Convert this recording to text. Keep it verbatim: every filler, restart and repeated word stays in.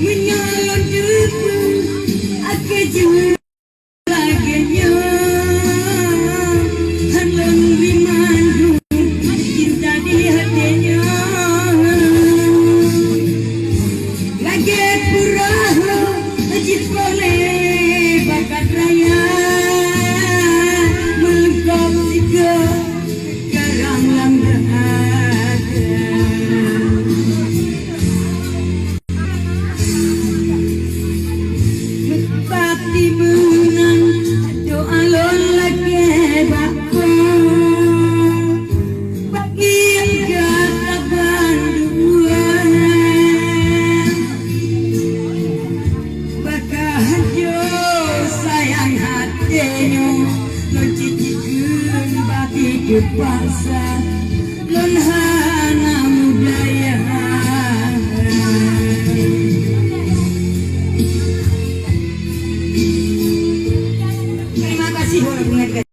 Meunyoe lôn teupeu akhé jeuet lagée nyoe, han lôn ri mandum cinta di até nyoe. Lagée peurahô jipôh lé bakat raya, meuleukob sigoe karang lam dahlia. Meupati meunan doa lôn lakée bak Po, bagi gata bandua. Baka hanco sayang até nyoe, lôn cit jikheun bak teupaksa, lôn hana meudaya. Terima kasih, walau